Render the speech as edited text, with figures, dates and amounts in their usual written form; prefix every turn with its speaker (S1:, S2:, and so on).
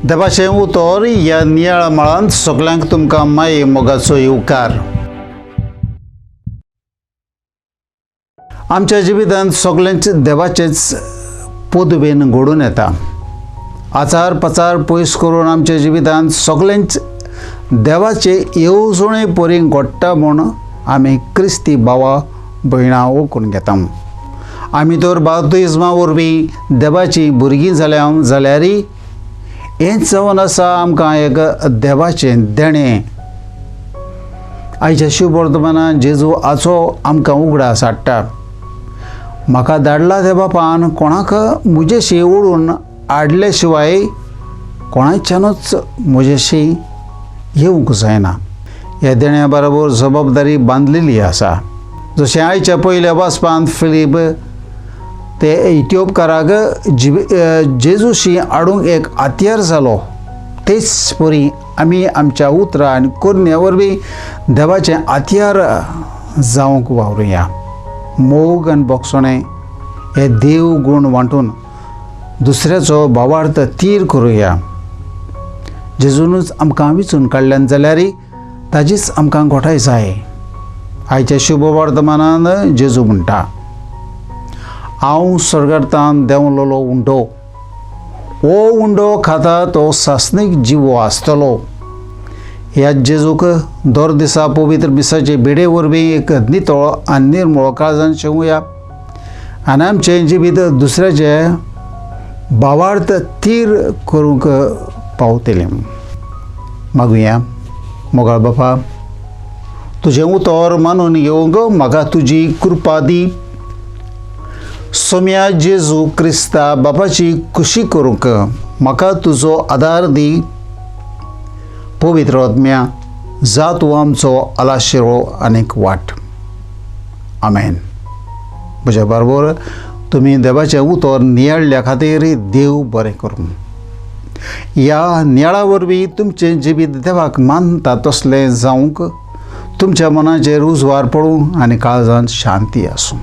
S1: देवाचें उतर ह्या नियाळ मळांत सगल्यांक तुमकां माये मोगाचो येवकार. आमच्या जिवितांत सगल्यांच देवाचेच पदवेन घडून येता. आचार पचार पयस करून आमच्या जिवितांत सगल्यांच देवाचे येवजणे परी घडटा म्हूण आमी क्रिस्ती भावा भयणां वळखून घेता. आमी तर बाप्तिज्मा वरवीं देवाचीं भुरगीं जाल्या जाल्यारय हेंच जावन आसा आमकां एक देवाचें देणें. आयच्या शुभवर्तमानान जेजू हाचो आमकां उगडास हाडटा. म्हाका धाडला त्या बापान कोणाक म्हजेशी ओडून हाडले शिवाय कोणाच्यानूच म्हजेशी येवंक जायना. ह्या देण्या बरोबर जबाबदारी बांदलेली आसा. जशें आयच्या पयल्या वाचपांत फिलीप ते इथियोपकाराक जेजूशी हाडूंक एक हातयार जालो, तेच परी आमी आमच्या उतरां आनी करण्या वरवीं देवाचें हातयार जावंक वावरुया. मोग आनी भोगसणें हे देव गूण वांटून दुसऱ्याचो भावार्थ तीर करुया. जेजूनच आमकां विचून काडल्यान जाल्यारय ताजीच आमकां गोठाय जाय. आयच्या शुभवर्तमानान जेजू म्हणटा, हांव स्वर्गांतल्यान देंवलेलो उंडो, हो उंडो खाता तो सासणीक जिवो आसतलो. ह्या जेजूक दर दिसा पवित्र मिसाचे बेडे वरवीं एक नितळ आनी निर्मळ काळजान शेवया आनी आमचें जिवीत दुसऱ्याचे भावार्थ तीर करूंक पावतलें. मागुया. मोगाळ बापा, तुजें उतर मानून घेवंक म्हाका तुजी कृपा दी. सोम्या जेजू क्रिस्ता बापाची खुशी करूंक म्हाका तुजो आदार दी. पवित्र आत्म्या, जा तूं आमचो आलाशिरो आनीक वाट. आमेन. म्हज्या बरोबर तुमी देवाचें उतर नियाळ्ळ्या खातीर देव बरें करूं. ह्या नियाळा वरवीं तुमचें जिवीत देवाक मानता तसलें जावंक तुमच्या मनाचेर उजवार पडूं आनी काळजांत शांती आसूं.